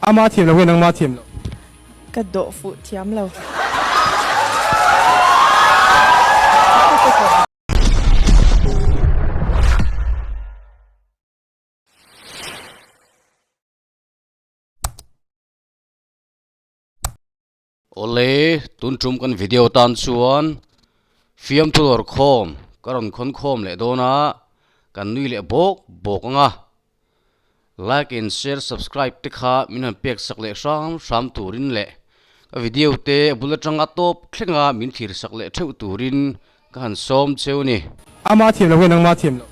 Ama thiam lo nge nangma thiam lo? Ka dawh fuh thiam lo. Awle, tun tum kan video tan chuan fiamthu dawr khawm ka rawn khawn khawm leh dawn a, kan nui leh bawk bawk ang a. Like and share subscribe te kha min han pek sak leh hram hram turin leh ka video te a bul atanga tawp thlenga min thlir sak leh theuh turin Ka han sawm cheu ni. Ama thiam lo nge nangma thiam lo?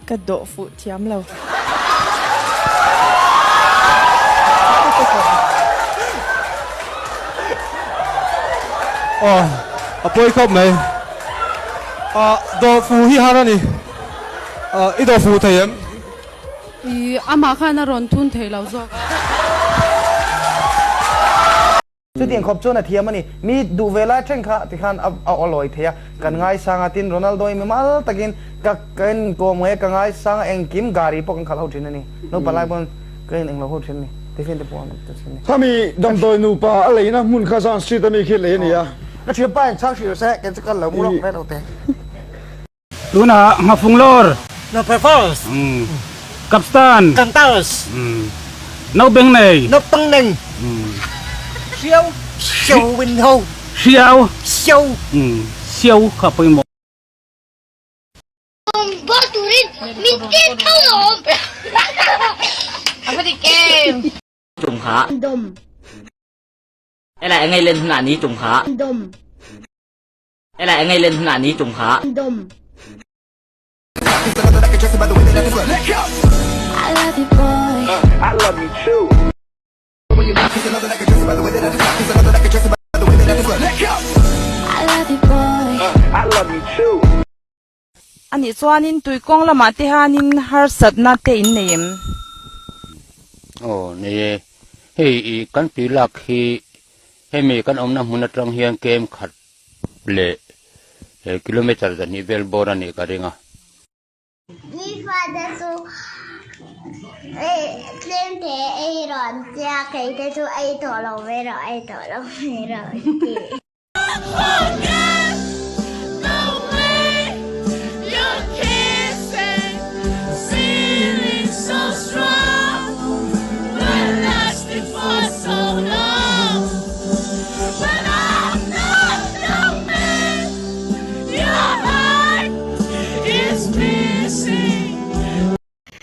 Ka dawh fuh thiam lo. Aw, a pawi khawp mai. Ah, dawh fuh hi har a ni. Ah, i dawh fuh thei em? I, amah khan a rawn thun thei lo zawk a. Chutiang khawp chuan a thiam a ni. Mi duh ve lai thleng kha tikhan a awlawi thei a, kan ngaisang a, tin Ronaldo hi mimal takin ka ka inkawm nge ka ngaisang a, engkim gari pawh kan khalh ho thin a ni. Naupan lai pawn ka in englo ho thin a ni. Tiffin te pawh an ta thin a ni. Khami damdawi nupa a leina hmun kha Zan Street ami khi lei a ni a. Ka thianpa in chhang hrilh se, kei chu kal lo mu lawk reng lo te. Tunah Nghafung lawr. Nghafung Falls. Kapstan. Kantals. Naubeng nei. Naupang neng. Hriau. Hriau win ho. Hriau. Siau. Siau kha pawimawh. Bawr turin min tir tho lawm. A va dik em? Tum kha. Dawm. Helai a ngei len hunah ni tum kha. Dawm. Helai a ngei len hunah ni tum kha. Dawm. Anih chuanin tuikawng lamah te hianin harsatna te in nei em? Aw nei e, hei i kan tui lak hi hemi kan awmna hmun atang hian kem khat leh kilometer zahnih vel bawr a nih ka ring a. Mi fate chu tlem te ei rawh an tia, kei te chu ei tawh lo ve rawh, ei tawh lo ve rawh an ti.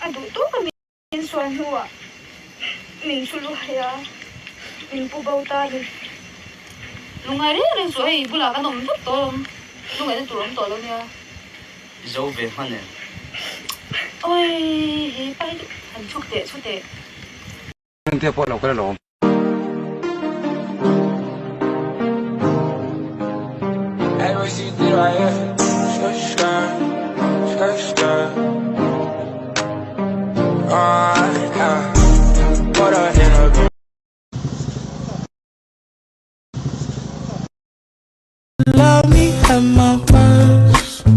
A duh tawk a min sual hnuah min chu lu hai a, min pu bo ta a ni. Lungngai reng reng suh hei bulah kan awm vek tawh alawm, lungngaihna tur awm tawh lo nia. Zo ve hman em? Awii he pa hi chu han chhuk teh chhu teh. Engtia pawh lo kal alawm. Love me at my worst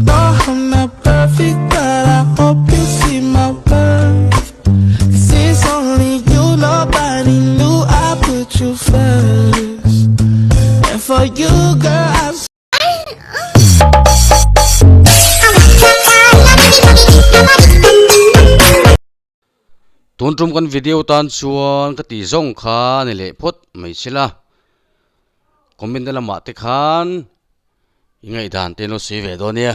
No I'm not perfect but I hope you see my worth Cause it's only you nobody knew I put you first And for you girl I Tun tum kan video tan chuan ka tih zawng kha ni leh phawt mai sela comment na lamah te khan i ngaihdan te an lo sawi ve dawn nia.